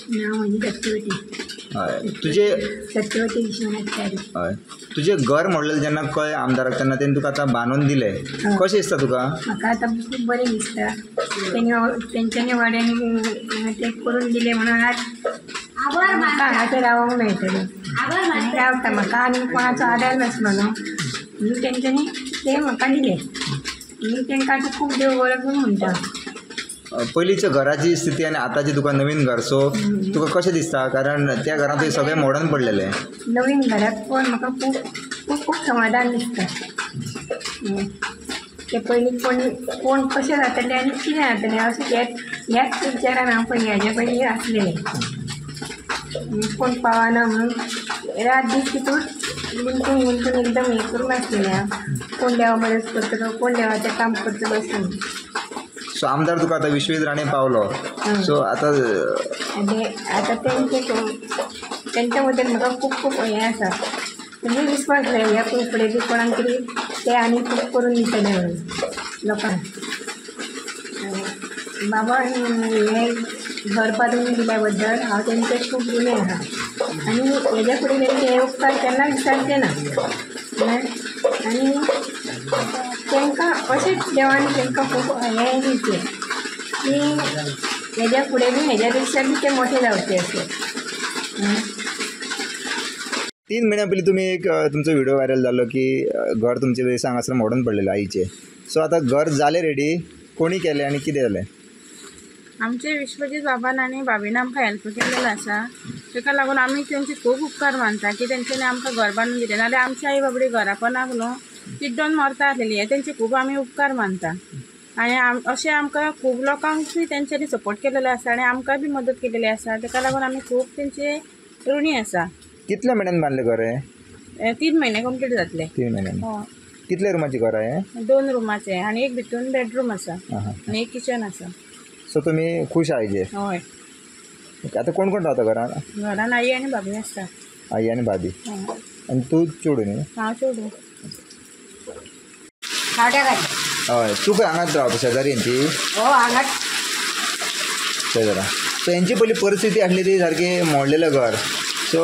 नांव म्हजें सत्यवती. हय, तुजे सत्यवती विश्वनाथ च्यारी. हय, तुजें घर मोडलेलें जेन्ना कळ्ळें आमदाराक तेन्ना तेणी तुका आतां बांदून दिलें, कशें दिसता तुका? म्हाका आतां खूब बरें दिसता. तेंच्यांनी वाड्यांनी तें करून दिलें म्हणून आज म्हाका हांगासर रावंक मेळटलें. रावता म्हाका आनी कोणाचो आदार नासलो न्हू, म्हणून तेंच्यांनी तें म्हाका दिलें. म्हणून तेंकां आतां खूब देव बरो करूं म्हणटा. पयलींच्या घराची स्थिती आनी आतांची तुका नवीन घर, सो तुका कशें दिसता? कारण त्या घरांत तुवें सगळें मोडून पडलेलें. नवीन घराक पळोवन म्हाका खूब खूब खूब समाधान दिसता. ते पयलीं कोण कोण कशें जातलें आनी कितें जातलें अशें ह्याच विचारान हांव पयलीं हाज्या पयलीं आसलेलें. कोण पावना म्हणून रात दीस तितून गुंतून गुंतून एकदम हें करून आसलेलें हांव. कोण देवा मदत करतलो, कोण देवाचें काम करतलो अशें म्हणून. सो आमदार तुका आतां विश्वजीत राणे पावलो, सो आतां आतां तेंचे तेंच्या बद्दल म्हाका खूब खूब हें आसा. म्हणजे विस्वास जाय ह्या फुडें बी कोणाक तरी ते आनी खूब करून दितले म्हणून लोकांक. बाबा हें घर बांदून दिल्या बद्दल हांव तेंचें खूब ऋणी आसा आनी हेज्या फुडें तेंचे हे उपकार केन्ना विसरचें ना. आनी तांकां अशेंच देवान तांकां खूब हें दिवचें की हेज्या फुडें बी हेज्या पेक्षा बी ते मोठे जावचे अशें. 3 म्हयन्या पयलीं तुमी एक तुमचो व्हिडिओ व्हायरल जाल्लो की घर तुमचे वयस हांगासर मोडून पडलेलें आईचें. सो आतां घर जालें रेडी, कोणी केलें आनी कितें जालें? आमचे विश्वजीत बाबान आनी भाभीन आमकां हेल्प केल्लेलो आसा, ताका लागून आमी तेंचे खूब उपकार मानता की तेंच्यांनी आमकां घर बांदून दिलें. नाजाल्यार आमची आई बाबडी घरा पोंदाक न्हू चिड्डोन मरता आसलेली. हे तेंचे खूब आमी उपकार मानता आनी अशें आमकां खूब लोकांक बी तेंच्यांनी सपोर्ट केलेलो आसा आनी आमकां बी मदत केलेली आसा. ताका लागून आमी खूब तेंचे ऋणी आसा. कितल्या म्हयन्यान बांदलें घर हें? 3 म्हयने कंप्लीट जातले. 3 म्हयन्यान. कितले रुमाचें घर हें? 2 रुमाचें आनी एक भितून बेडरूम आसा आनी एक किचन आसा. सो तुमी खूश आहाय? हय. आतां कोण कोण रावता घरान? घरान आई आनी भाभी आसता. आई आनी भाभी. आनी तूं चेडूं न्ही? हांव चेडूं. हय, तूं खंय हांगाच रावता शेजारी हेंची? हो, हांगाच शेजारा. सो हेंची पयली परिस्थिती आसली ती सारकी मोडलेलें घर. सो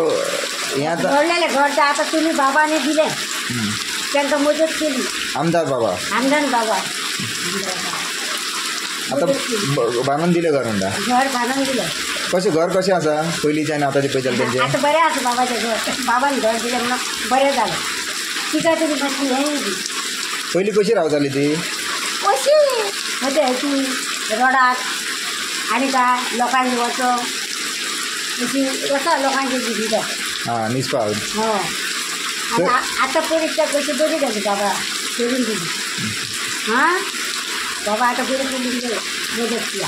हें आतां मोडलेलें घर तर आतां तुमी बाबांनी दिलें, तांकां मदत केली. आमदार बाबा. आमदार बाबा आतां बांदून दिलें घर म्हणटा? घर बांदून दिलें. कशें घर कशें आसा पयलींचें आनी आतांचें पळयता जाल्यार तेंचें? आतां बरें आसा बाबाचें घर. बाबान घर दिलें म्हणून बरें जालें. तिका तरी मातशी हें दी. पयलीं कशी रावताली ती? कशी म्हणजे हेची रोडाक आनी काय लोकांनी वचो अशी वता लोकांची दिता. आं, निसपा. हय, आतां पयलीं त्या कशी बरी जाली बाबा करून दिली. हां, बाबा आतां बरी करून दिली मदत किया.